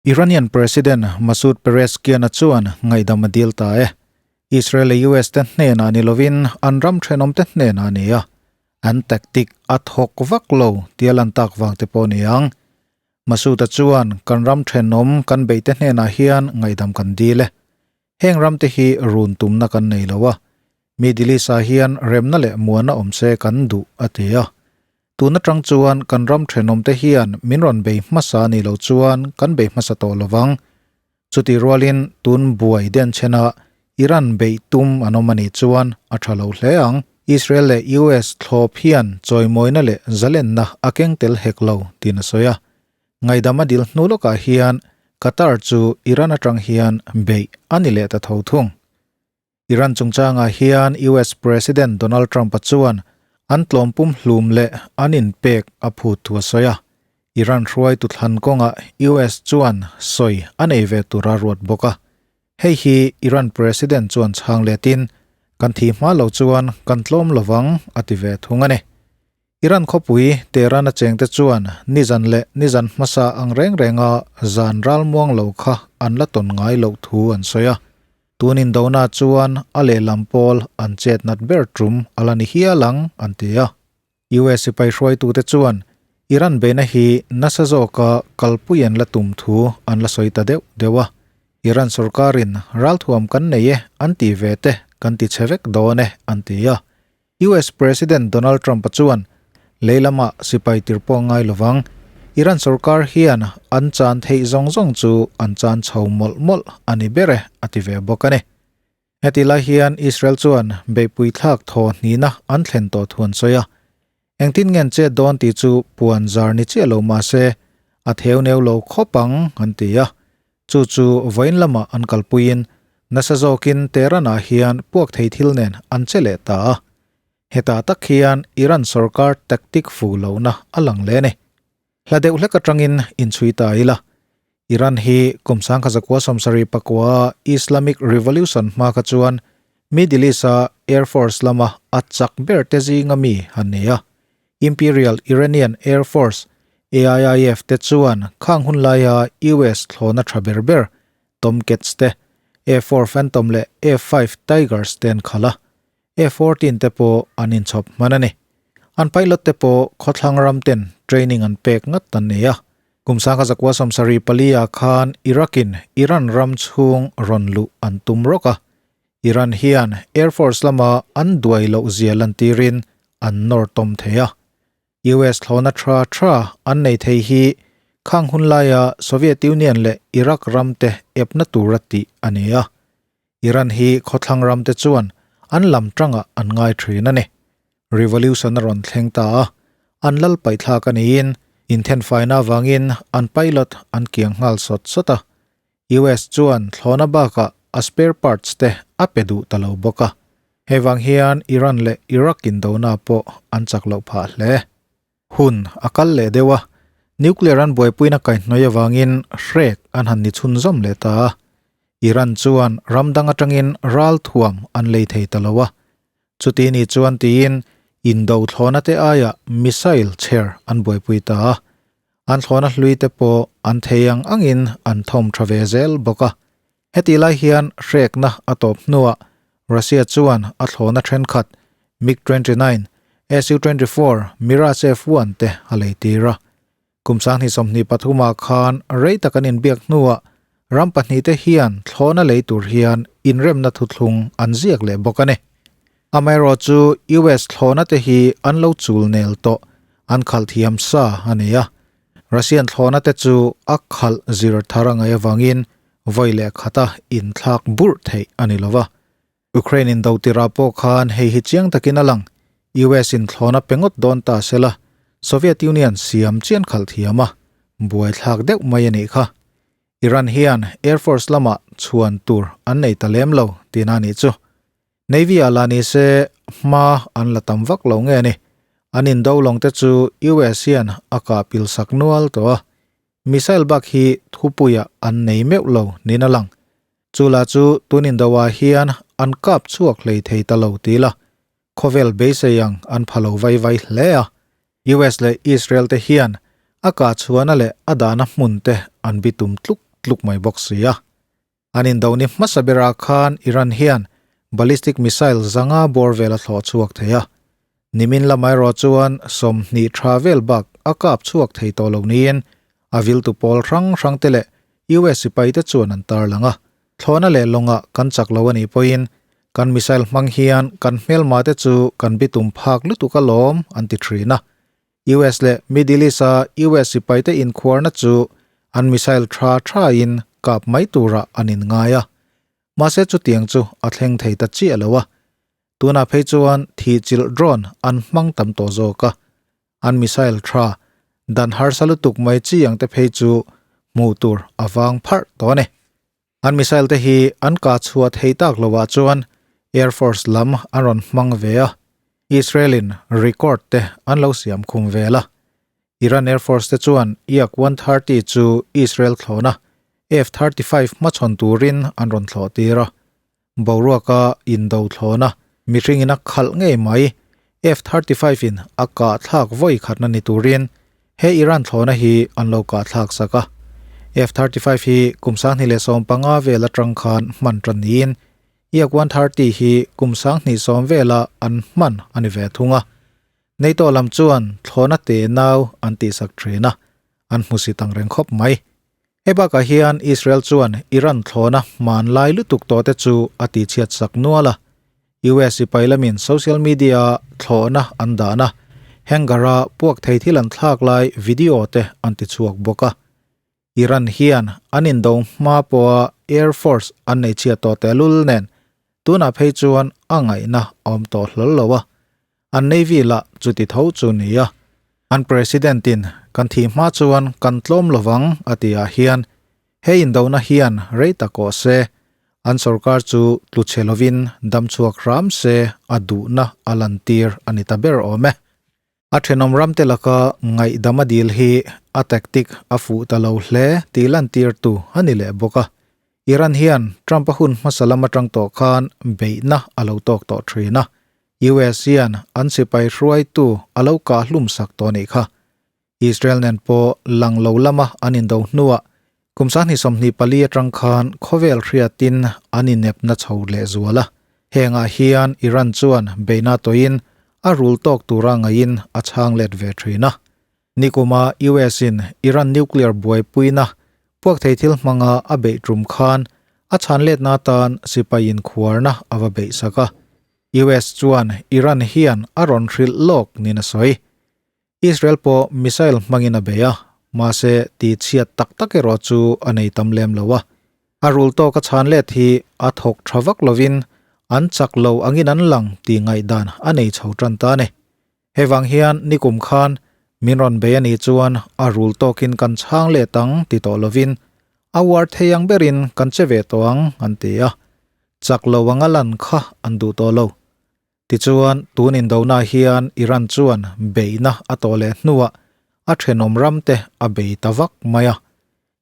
Iranian President Masoud Pezeshkian-a chuan ngaihdam a dil ta e. Israel leh US te hnenah ni lovin an ram thenawmte hnenah a ni a, an tactic a thawk vak lo tia lan tak vang te pawh a ni ang. Masoud-a chuan kan ram thenawm kan beihte hnenah hian ngaihdam kan dil e. Heng ramte hi run tumna kan nei lo a, Middle East-ah hian remna leh muana awm se kan duh, a ti a. Tun atang chuan kan ram thenawmte hian min rawn bei hmasa a nih loh chuan kan bei hmasa tawh lo vang. Chutih rualin tun buai den chhena Iran beih tum an awm a nih chuan a tha lo hle ang. Israel leh US thlawp hian chawimawina leh zalenna a keng tel hek lo, tiin a sawi a. Ngaihdam a dil hnu lawkah hian Qatar chu Iran atang hian beih a ni leh ta tho thung. Iran chungchangah hian US President Donald Trump-a chuan an tlawm pumhlum leh an inpek a phut thu a sawi a. Iran hruaitu thlan kawngah US chuan sawi a nei ve tur a ruat bawk a. Hei hi Iran President chuan chhang letin, Kan thi hma lo chuan kan tlawm lovang a ti ve thung a ni. Iran khawpui Tehran a chengte chuan nizan leh nizan hmasa ang reng renga zan ralmuang lo kha an la tawn ngai loh thu an sawi a. Tun indona chuan a lehlam pawl an chet nat ber tum a la ni hial ang an ti a. US sipai hruaitute chuan Iran beihna hi nasa zawka kalpui an la tum thu an la sawi ta deuh deuh a. Iran sorkarin ralthuam kan nei e an ti ve te kan ti chhe vek dawn e an ti a. US President Donald Trump-a chuan lei lama sipai tir pawh ngai lovang, Iran sorkar hian an chan theih zawng zawng chu an chan chho mawlh mawlh a ni ber e, a ti ve bawk a ni. Heti lai hian Israel chuan beihpui thlak thaw hnihna an thlen tawh thu an sawi a. Engtin nge an chet dawn tih chu puan zar ni chiah lo mah se, a theu neu lo khawp ang an ti a. Chu chu vawiin lamah an kalpuiin nasa zawkin Tehran-ah hian puak thei thil nen an che leh ta a. Hetah tak hian Iran sorkar tactic fu lohna a lang leh a ni. Hla deuh hlek atangin inchhui ta ila. Iran hi kum 1974 Islamic Revolution hma kha chuan Middle East-a Air Force lama a chak ber te zinga mi an ni a. Imperial Iranian Air Force, AIIF, te chuan khang hun laia US thlawhna tha ber ber Tomcats te, A-4 Phantom leh A-5 Tigers te an khalh a, A-14 te pawh an inchhawp hman a ni. An pilot te pawh khawthlang ram ten training an pek ngat an ni a. Kum 1974 ah khan Iraq-in Iran ram chhung rawn luh an tum rawk a, Iran hian Air Force lama an duai loh zia lantirin an nawr tawm thei a. US thlawhna tha tha an nei thei hi khang hun laia Soviet Union leh Iraq ramte epna tura tih a ni a. Iran hi khawthlang ramte chuan an lam tangah an ngai thin a ni. Revolution a rawn thleng ta a, an lal paihthlak a niin inthenfaina avangin an pilot an kiang nghal sawt sawt a. US chuan thlawhna bakah a spare parts te a pe duh ta lo bawk a, hei vang hian Iran leh Iraq indona pawh an chak loh phah hle. Hun a kal leh deuh a, nuclear an buaipuina kaihhnawih avangin hrek an han ni chhunzawm leh ta a, Iran chuan ram dang atangin ral thuam an lei thei ta lo a, chuti ni chuan tiin indo thlawhna te aiah missile chher an buaipui ta a, An thlawhna hlui te pawh an thei ang angin an thawm tha ve zel bawk a. Hetih lai hian hrekna a tawp hnuah Russia chuan a thlawhna thenkhat MiG-29, Su-24, Mirage F-1 te a lei tir a. Kum 2023 ah khan rei tak an inbiak hnuah ram pahnihte hian thlawhna lei tur hian inremna thuthlung an ziak leh bawk a ni. Amaherawhchu US thlawhna te hi an lo chul nel tawh, an khalh thiam sa a ni a. Russian thlawhna te chu a khalh zir thar a ngaih avangin vawi leh khata inthlak burh theih a ni lova. Ukraine in do tirah pawh khan hei hi chiang takin a lang, US in thlawhna pe ngawt dawn ta sela, Soviet Union siam chian khalh thiam a, buaithlak deuh mai a nih kha. Iran hian Air Force lamah chhuan tur an nei ta lem lo tihna a nih chu. Navy ah lah ni se hma an la tam vak lo nge ni. An indo lawng te chu US hian a kah pil sak nual tawh a. Missile bak hi thupuiah an nei meuh lo niin a lang. Chu lah chu tun indo ah hian an kap chhuak hlei thei ta lo ti la. Khawvel beisei ang an pha lo vai vai hle a. US leh Israel te hian a kah chhuahna leh a dahna hmun te an bitum tluk tluk mai bawk si a. An indo ni hmasa berah khan Iran hian ballistic missile 500 bawr vel a thlawh chhuak thei a. Nimin lamah erawh chuan 20 tha vel bak a kap chhuak thei tawh lo niin a viltu pawl hrang hrang te leh US sipai te chuan an tarlang a. Thlawhna leh lawngah kan chak lo a nih pawhin kan missile hmang hian kan hmelma te chu kan bitum phak lutuk alawm an ti thin a. US leh Middle East-a US sipaite inkhuarna chu an missile tha thain kap mai turah an inngai a. Mahse chutiang chu a thleng thei ta chiah lo a. Tunah phei chuan thihchilh drone an hmang tam tawh zawk a. An missile tha dan harsa lutuk mai chi ang te phei chu hmuh tur a vang pharh tawh a ni. An missile te hi an kah chhuah thei tak loah chuan Air Force lam an rawn hmang ve a, Israel in record te an lo siam khum vel a. Iran Air Force te chuan Yak 130 chu Israel thlawna F-35 hmachhawn turin an rawn thlawh tir a. Boruaka indo thlawna mihring in a khalh ngei mai F-35 in a kah thlak vawi khatna ni turin he Iran thlawna hi an lo kah thlak sak a. F-35 hi kum 2015 vel atang khan hman tan niin Yak 130 hi kum 2010 vela an hman a ni ve thung a. NATO lam chuan thlawna te nau an tihsak thin a, an hmusit ang reng khawp mai. Hei bakah hian Israel chuan Iran thlawna hmanlai lutuk tawh te chu a tihchhiat sak nual a. US sipai lamin social media-a thlawhna an dahna hangar-a puak thei thil an thlak lai video te an tichhuak bawk a. Iran hian an indo hma pawha Air Force an nei chhiat tawh tehlul nen tunah phei chuan a ngaihna a awm tawh hlawl lo a. An Navy lah chuti tho chu ni a. An President in kan thih hma chuan kan tlawm lovang a tih ah hian he indona hian rei tak awh se, an sorkar chu tlu chhe lovin dam chhuak hram se a duhna a lantir a ni ta ber awm e. A thenawm ramte laka ngaihdam a dil hi a tactic a fuh ta lo hle tih lantirtu a ni leh bawk a. Iran hian Trump-a hun hmasa lam atang tawh khan beihna a lo tawk tawh thin a, US hian an sipai hruaitu a lo kah hlum sak tawh nih kha. Israel nen pawh lang lo lama an indo hnuah kum 2024 atang khan khawvel hriatin an inepna chho lehzual a. Hengah hian Iran chuan beihna tawhin a rul tawk tura ngaihin a chhang let ve thin a. Nikuma US in Iran nuclear buaipuina puak thei thil hmanga a beih tum khan a chhan letna atan sipai inkhuarna a va beih sak a. US chuan Iran hian a rawn hrilh lawk niin a sawi. Israel pawh missile hmangin a bei a, mahse tihchhiat tak tak erawh chu a nei tam lem lo a. A rul tawk a chhan let hi a thawk tha vak lovin an chak lo angin an lang tih ngaihdan a nei chho tan ta a ni. Hei vang hian nikum khan min rawn bei a nih chuan a rul tawkin kan chhang let ang ti tawh lovin a uar thei ang berin kan che ve tawh ang an ti a, chak lo anga lan kha an duh tawh lo. Tichuan tun indona hian Iran chuan beihna a tawh leh hnuah a thenawm ramte a bei ta vak mai a.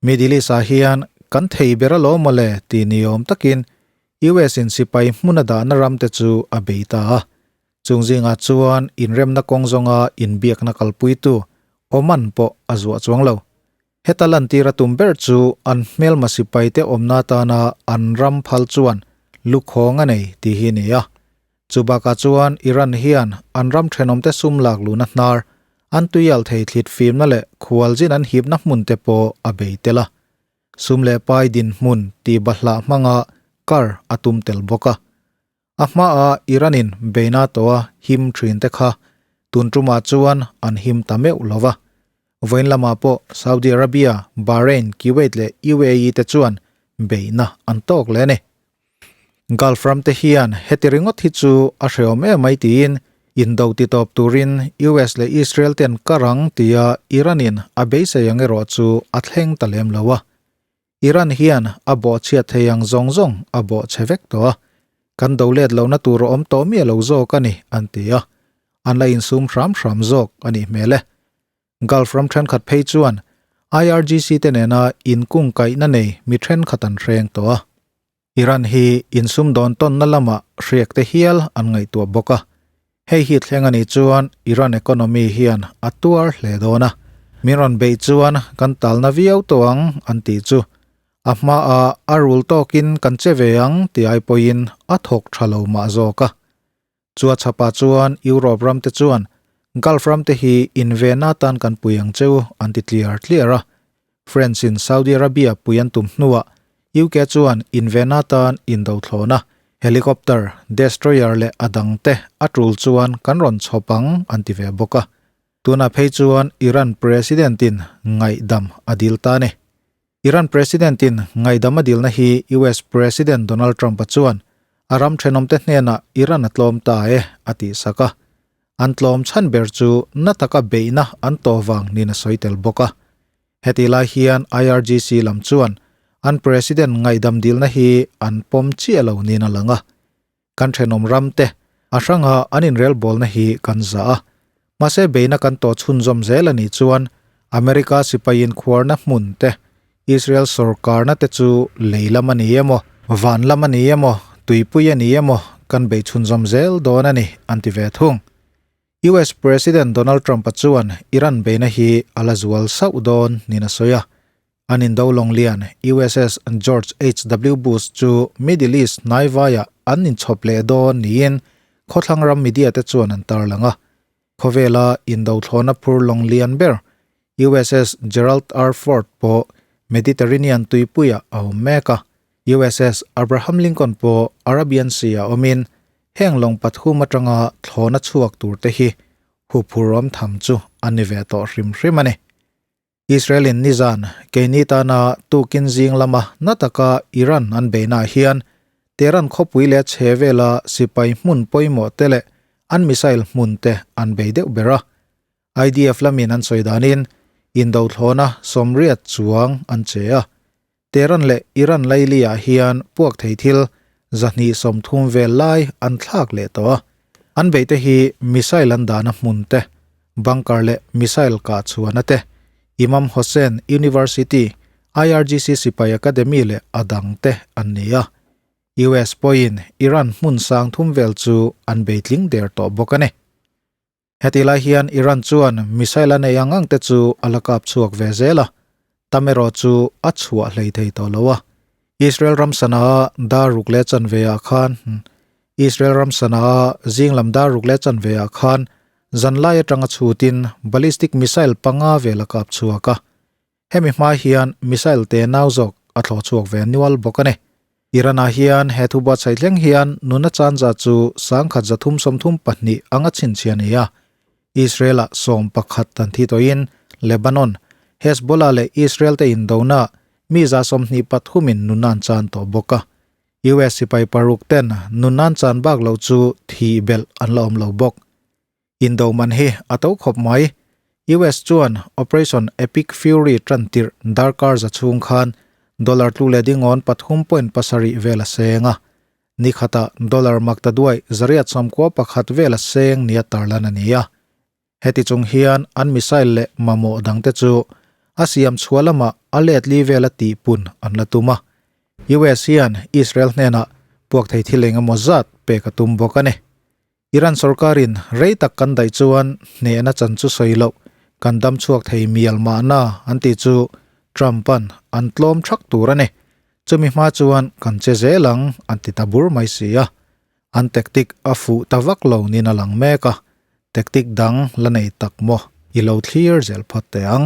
Middle East-ah hian kan thei ber alawm mawle ti ni awm takin US in sipai hmun a dahna ramte chu a bei ta a. Chung zingah chuan inremna kawng zawnga inbiakna kalpuitu Oman pawh a zuah chuang lo. Heta lantir a tum ber chu an hmelma sipaite awmna atana an ram phal chuan lukhawng a nei tih hi a ni a. Chu bakah chuan Iran hian an ram thenawmte sum lak luhna hnar, an tuial thei thlit fimna leh khualzin an hipna hmun te pawh a bei tel a. Sum leh pai dinhmun tih bahlah hmanga kar a tum tel bawk a. A hmaa Iran-in beina tawha him thin te kha tun tumah chuan an him ta meuh lo va. Vawiin lamah pawh Saudi Arabia, Bahrain, Kuwait leh UAE te chuan beihna an tawk leh a ni. Gulf ram te hian heti ringawt hi chu a hrehawm em mai tiin indo titawp turin US leh Israel ten ka rang tia Iran-in a beisei ang erawh chu a thleng ta lem lo a. Iran hian a bawhchhiat thei ang zawng zawng a bawhchhe vek tawh a, kan do let lohna tur a awm tawh miah lo zawk a ni, an ti a. An la insum hram hram zawk a nih hmel e. Gulf ram thenkhat phei chuan IRGC te nena inkungkaihna nei mi thenkhat an hreng tawh a. Iran hi insum dawn tawnna lamah hriak te hial an ngaihtuah bawk a. Hei hi thleng a nih chuan Iran economy hian a tuar hle dawn a. Min rawn beih chuan kan talna viau tawh ang an tih chu. A hmaah a rul tawkin kan che ve ang ti ai pawhin a thawk tha lo mah zawk a. Chua chhapah chuan Europe ramte chuan Gulf ramte hi inven atan kan pui ang cheu an ti tliar tliar a. France in Saudi Arabia pui an tum hnuah UK chuan inven atan indo thlawn a, helicopter, destroyer leh a dangte a tul chuan kan rawn chhawp ang an ti ve bawk a. Tunah phei chuan Iran President-in ngaihdam a dil ta a ni. Iran President-in ngaihdam a dilna hi US President Donald Trump-a chuan a ram thenawmte hnenah Iran a tlawm ta e a tihsak a. An tlawm chhan ber chu na taka beihna an tawh vang niin a sawi tel bawk a. Hetih lai hian IRGC lam chuan an President ngaihdam dilna hi an pawm chiah lo niin a lang a. Kan thenawm ram te a hranga an inrelbawlna hi kan zah a. Mahse beihna kan tawh chhunzawm zel a nih chuan America sipai inkhuarna hmun te, Israel sawrkarna te chu lei lam a ni emaw, van lam a ni emaw, tuipui a ni emaw kan beih chhunzawm zel dawn a ni an ti ve thung. US President Donald Trump-a chuan Iran beihna hi a la zual sauh dawn niin a sawi a. An indo lawng lian USS George HW Bush chu Middle East hnaivaiah an inchhawp leh dawn niin khawthlang ram media te chuan an tarlang a. Khawvela indo thlawhna phur lawng lian ber USS Gerald R. Ford pawh Mediterranean tuipuiah a awm mek a. USS Abraham Lincoln pawh Arabian Sea-ah awmin Heng lawng pathum atanga thlawna chhuak tur te hi huphurhawm tham chu a ni ve tawh hrim hrim a ni. Israel in nizan keini tana tukin zing lama na taka Iran an beihnaah hian Tehran khawpui leh chhe vela sipai hmun pawimawh te leh an missile hmun te an bei deuh ber a. IDF lamin an sawi danin indo thlawna sawmriat chuang an che a. Tehran leh Iran laili-ah hian puak thei thil 230 vel lai an thlak leh tawh a. An beihte hi missile an dahna hmun te, bunker leh missile kah chhuahna te, Imam Hossein University, IRGC Sipai Academy leh a dangte an ni a. US pawhin Iran hmun 30 vel chu an beitling der tawh bawk a ni. Heti lai hian Iran chuan missile a nei ang ang te chu a la kap chhuak ve zel a, tam erawh chu a chhuah hlei thei tawh lo a. Israel ram sana dar ruk leh chanve ah khan Israel ram sana zing lam dar ruk leh chanve ah khan zanlai atanga chhutin ballistic missile panga vel a kap chhuak a. Hemi hma hian missile te nau zawk a thlawh chhuak ve nual bawk a ni. Iran-ah hian he thu buatsaih thleng hian nuna chanza chu 1332 anga chhinchhiah a ni a. Israel-ah 11 an thi tawhin Lebanon, Hezbollah leh Israel te indona mi 23 in nuna an chan tawh bawk a. US sipai paruk ten nuna an chan bak loh chu thih belh an la awm lo bawk. Indo man hi a to khawp mai. US chuan Operation Epic Fury tan tirh darkar za chhung khan dollar tlu leh dingawn 3.7 vel a seng a. Ni khatah dollar makta duai 891 vel a seng nia tarlan a ni a. Heti chung hian an missile leh mamawh dangte chu a siam chhuah lamah a let li vela tihpun an la tum a. US hian Israel hnenah puak thei thil engemaw zat pek a tum bawk a ni. Iran sorkarin rei tak kan daih chuan hnehna chan chu sawi loh, kan dam chhuak thei mial mahna an tih chu Trump-a'n an tlawm thak tur a ni. Chumi hma chuan kan che zel ang an ti ta bur mai si a. An tactic a fuh ta vak lo niin a lang mek a, tactic dang la nei tak maw i lo thlir zel phawt teh ang.